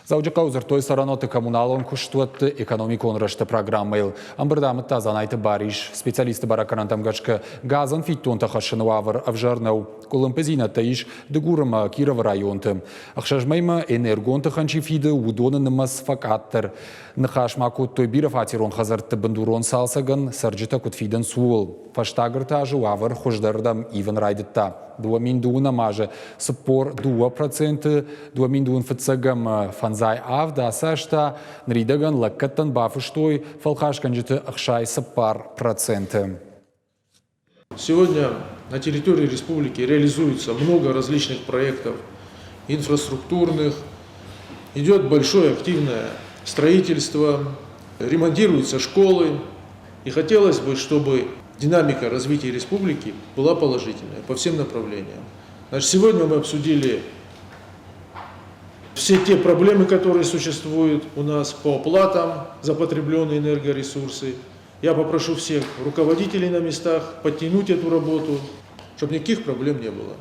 Дзӕуджыхъӕуы дзырдтой цӕрӕнуӕтты коммуналон куыстуӕтты экономикон рӕзты программӕйыл. Ӕмбырд амыдта Дзанайты Барис. Специалистты бӕрӕггӕнӕнтӕм гӕсгӕ, газӕн фиддонтӕ хӕссыны уавӕр ӕвзӕр нӕу. Къуылымпыдзинӕдтӕ ис Дыгуры ӕмӕ Кировы районты. Ӕхсӕз мӕймӕ энергон тыхӕн чи фиды, уыдоны нымӕц фӕкъаддӕр. Ныхас ма кодтой бирӕфатерон хӕдзӕртты бындурон цалцӕгӕн, цӕрджытӕ куыд фидынц, ууыл. Фӕстаг ӕртӕ азы уавӕр хуыздӕрырдӕм ивын райдыдта. 2012 азы 42%, 2021 фӕндзай авд ацы аз та ныридӕгӕн лӕггӕдтӕн бафыстой фӕлхасгӕнджыты 64%. Сегодня на территории республики реализуется много различных проектов инфраструктурных, идет большое активное строительство, ремонтируются школы. И хотелось бы, чтобы динамика развития республики была положительная по всем направлениям. Значит, сегодня мы обсудили все те проблемы, которые существуют у нас по оплатам за потребленные энергоресурсы. Я попрошу всех руководителей на местах подтянуть эту работу, чтобы никаких проблем не было.